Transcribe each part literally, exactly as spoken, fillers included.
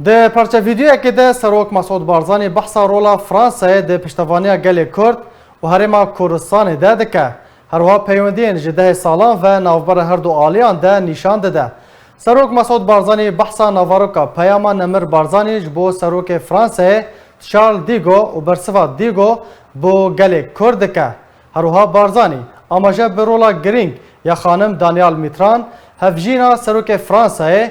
Di parçe vîdeoyekê de Serok Mesûd Barzanî behsa rola Fransayê di piştevaniya gelê Kurd û Herêma Kurdistanê de dike. Her wiha peywendiyên ji dehê salan ve navbera her du aliyan de nîşan dide. Serok Mesûd Barzanî behsa naveroka peyama Nemir Barzanî ji bo Serokê Fransayê Charles de Gaulle û bersiva de Gaulle bo gelê Kurd dike. Her wiha Barzanî amaje bi rola girîng ya xanim Danielle Mitterrand, hevjîna Serokê Fransayê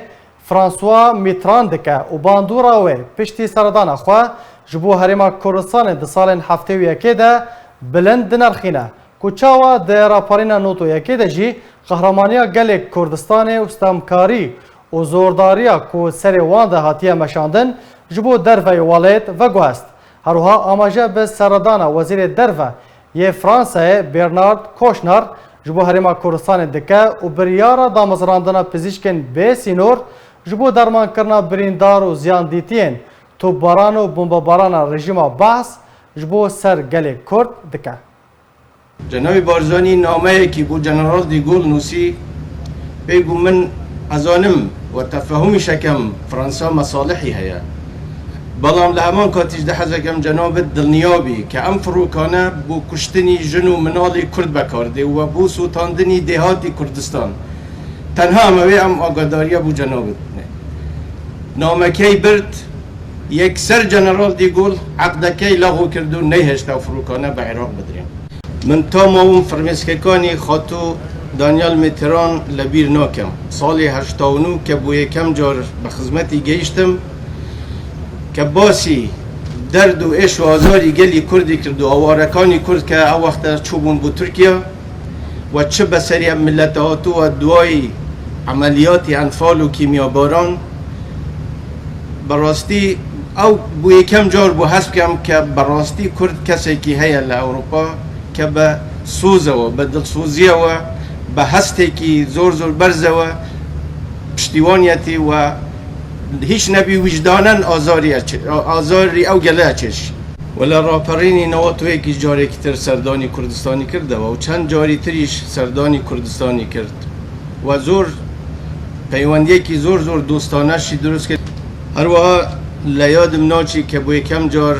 François Mitterrand dike û bandora wê piştî seredana xwe ji bo Herêma Kurdistanê di salên heftê û yekê de bilind dinirxîne, ku çawa di raparîna nod û yekê de jî qehramaniya gelê Kurdistanê û stemkarî û zordariya ku serê wan de hatiye meşandin ji bo derveyî welêt veguhest. Her wiha amaje bi seredana Wezîrê Derve yê Fransayê Bernard Kouchner ji bo Herêma Kurdistanê dike û biryara damezrandina pizîşkên bê sînor ji bo dermankirina birîndar û ziyandîtiyên topbaran û bombebarana rejîma Baas ji bo ser gelê Kurd dike. Cenabê Barzanî nameyekî bo General de Gaulle nûsî, pê ku min ezanim we tefehûmî şekem Fransa mesalihî heye. Belam li heman katî jî de hez ekem cenabit dilniya bî ke em firokane bo kuştinî jin û minalê Kurd bekar dê û we bo sotandinî dêhatî Kurdistan. Tenha em ewê em agadariya bo cenabit ne. Namekey bird, yekser General de Gaulle eqdekey lexo kir û neyhişta firokane bi Iraq bidirên. Min tamawim firmêskekanî Xatû Danielle Mitterrand li bîr nakim. Salê heşta û nû ke bo yekem car bi xizmetî gehiştim, ke basî derd û êş û azarî gelî Kurdî kir û awarekanî Kurd ke ew wexte çûbûn bo Tirkiye, we çi be serî ev milete hatû we duayî emeliyatî enfal û kîmyabaran, bi rastî ew bo yekem car bû hez bikem ke bi rastî Kurd kesekî heye li Ewropa ke bi soze we, bi dilsoziya we, bi hestekî zor zor berze we piştîwaniyetî we hîç nebî wijdanen azarî eçe-, azarî ew gele çêş. Wele raperînî newat û yekî carekî tir serdanî Kurdistanî kirdewe û çend carî tirî ji serdanî Kurdistanî kir. We zor peywendiyekî zor zor dostane jî dirust kir. Her wiha li yadim naçî ke bo yekem car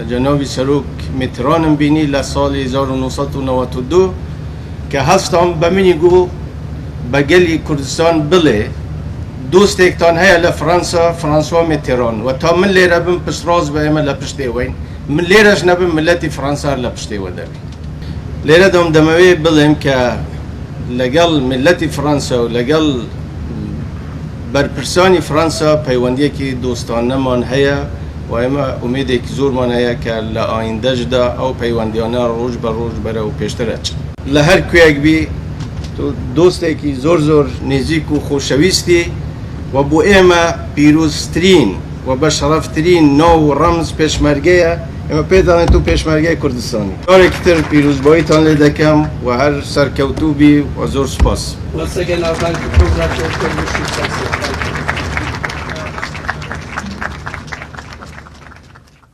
cenabî Serok Mitterrandin bînî li salê hezar û neh sed û newet û du ke hestan be minî got be gelî Kurdistan bilê dostektan heye li Fransa, François Mitterrand. We ta min lêre bin piştrast be ême li piştê we in. Min lêre ji nebin miletî Fransa her li piştê we de bî. Lêre de em demewê bilêm ke legel miletî Fransa û legel berpirsanî Fransa peywendiyekî dostaneman heye û ême umêdekî zorman heye ke li ayînde jî de ew peywendiyane roj be roj bere û pêştir eçin. Li her kuyek bî, tu dostekî zor zor nêzîk û xoşewîstî we bo ême pîroztirîn we beşereftirîn nav û remz pêşmerge ye. Ême pê danê tu pêşmergeyê Kurdistanî. Carekî tir pîrozbayîtan lê dekem we her serkewtû bî we zor spas. Once again, I'd like to congratulate you.